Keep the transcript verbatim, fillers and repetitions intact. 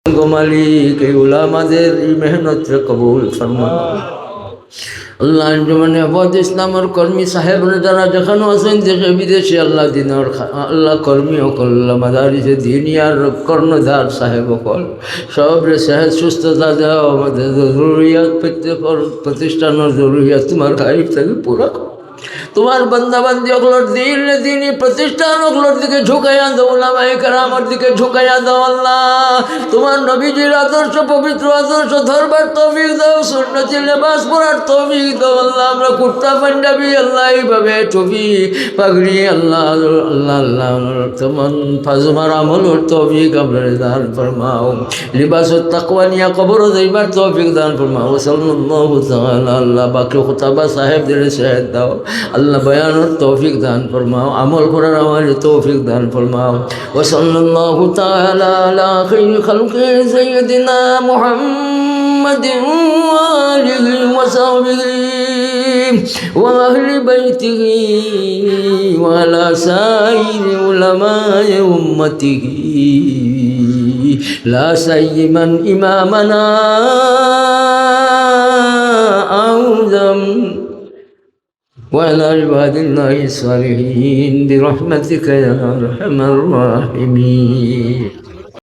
গো মালিক, এই উলামাদের এই মেহনতরে কবুল ফরমাও। আল্লাহ, আঞ্জুমানে হেফাজতে ইসলামর কর্মী সাহেবরা যারা যেখানো আছইন, দেশে বিদেশে, আল্লাহ, দিনর খা-, আল্লাহ, কর্মী অকল, আল্লাহ, মাদারিসে দিনিয়ার কর্ণধার সাহেব অকল, সবরে সেহত সুস্থতা দেও, আমাদের জরুরিয়াত প্রত্যেক প্রতিষ্ঠানর জরুরিয়াত তোমার গাইব থাকি পুরা করো। তোমার বান্দাবান্দি অকলর দিন দিনি প্রতিষ্ঠান অকলর দিকে ঝুঁকাইয়া দাও, উলামায়ে কেরামর দিকে ঝুঁকাইয়া দাও আল্লাহ। তোমার নবীজির আদর্শ, পবিত্র আদর্শ ধরবার তৌফিক দাও, সুন্নতি লেবাস পরার তৌফিক দাও আল্লাহ। আমরা কুর্তা পাঞ্জাবি আল্লাহ, এইভাবে টুপি পাগড়ি আল্লাহ, আল্লাহ, আল্লাহ, তেমন ফাজুমার আমলর তৌফিক আমরা দান ফরমাও। লিবাসুত তাকওয়া নিয়া কবরো যাইবার তৌফিক দান ফরমাও। সাল্লাল্লাহু তাআলা আল্লাহ, বাকি খুতাবা সাহেবদের সেহত দাও। আল্লাহ, বয়ানর তৌফিক দান ফরমাও, আমল করার আমাদের তৌফিক দান ফরমাও। وصلى الله تعالى على خير خلقه سيدنا محمد وآله وصحبه وأهل بيته وعلى سائر علماء أمته، لا سيما إمامنا أعظم، وعلى عباد الله الصالحين برحمتك يا أرحم الراحمين.